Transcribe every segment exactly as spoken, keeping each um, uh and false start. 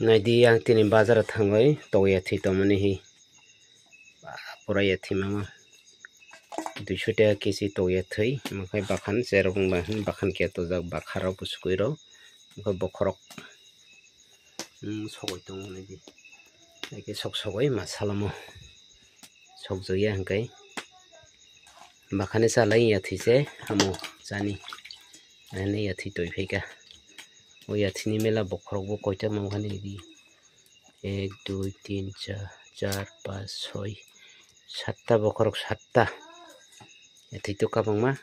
Naidi, ang tini bazar o thangwi tokya thwi tongmani hi. Ba, pura ya thwi mama. Duiso taka kesi tokya thwi, omo khe bakhan cherok wng bakhan, bakhan khe tojak, bakha rok, bwswkwi rok, omo khe bokhorok. Hmm, sogwi tongo naidi. Haikhe sok sogwi ma salamo. Sokjakya hwnkhe. Bakhani chalai yathwi se hamo chani. Ani yathwi twi phaikha. O yathwini mela bokhorokbo koita mankhani di. Ek, dui, tin, char, char, panch, soi, satta bokhorok satta. Yathwi to kwbangma.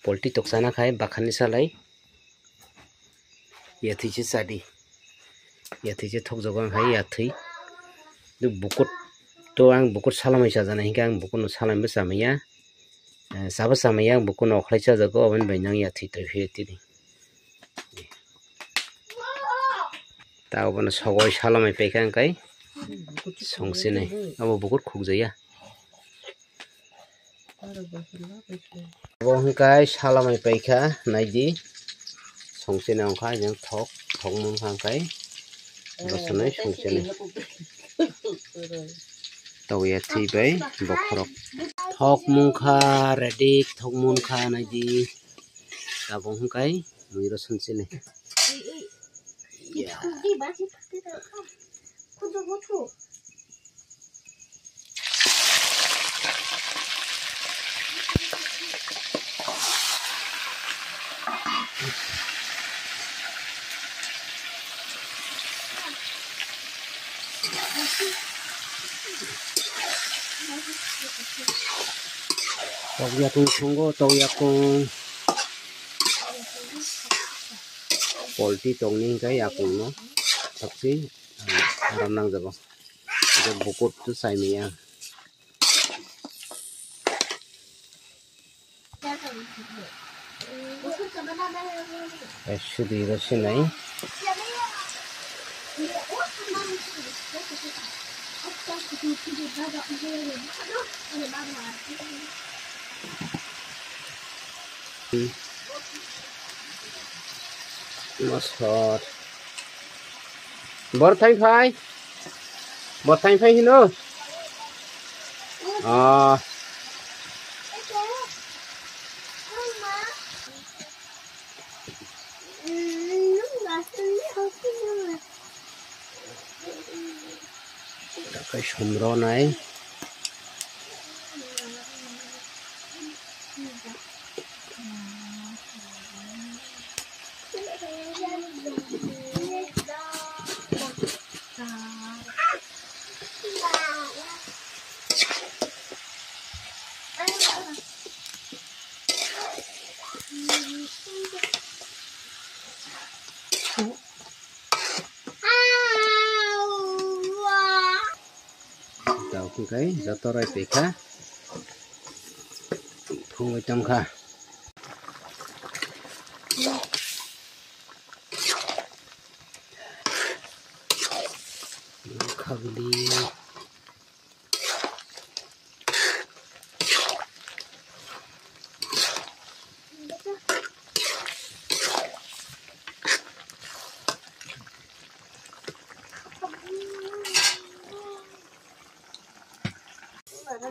Polti tok chana khai bakhani chalai. Yathwi se chadi. Yathwi se thokjago ang hai yathwi. Du bukut to ang bukut salamai chajana hinkhe ang bukut no salamaibo chamaya. Eh, chabo chamaya ang bukut no okhlai chajago, aboni bai nang yathwi twi phio tini. Ta obono sogoi salamai paikha ang kai songsinai. Abo bukut khukjaya. Bo hwnkhe salamai paikha, naidi. Songchini wngkha, jeng thok, thok mungkha hwnkhe. Bosonai songchini. Tokya thwi bai bokhorok. Thok mungkha, ready, thok mungkha, naidi. Tabuk hwnkhe mui rw songchini. Tokya kung songo, tokya kung. Polti tongni hwnkhe yakungno saksi, ah, aram nangjago. Hwnkhe bukur to chaimaya. Tei sudi rw sinai. Mosor. Bor thai phai. Bor thai phai hino. Ah. Takai somro nai. Tao khe kai joto rai twi kha. Phungwi tong kha. Khagli.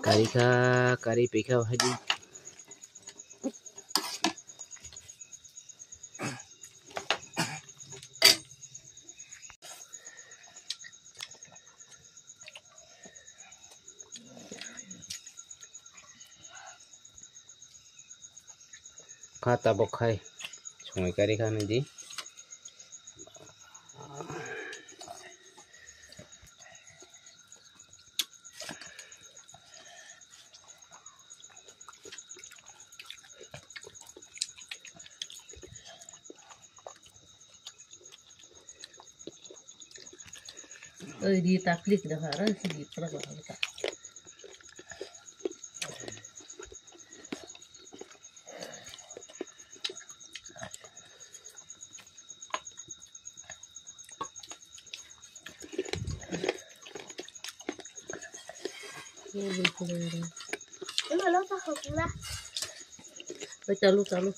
Kari kha, kari pekha haidi. Kha tabok khai songwi kari kha nai di. Oi, di taklik dah, ora sigi pura bakal ta. Oi, chalu, chalu.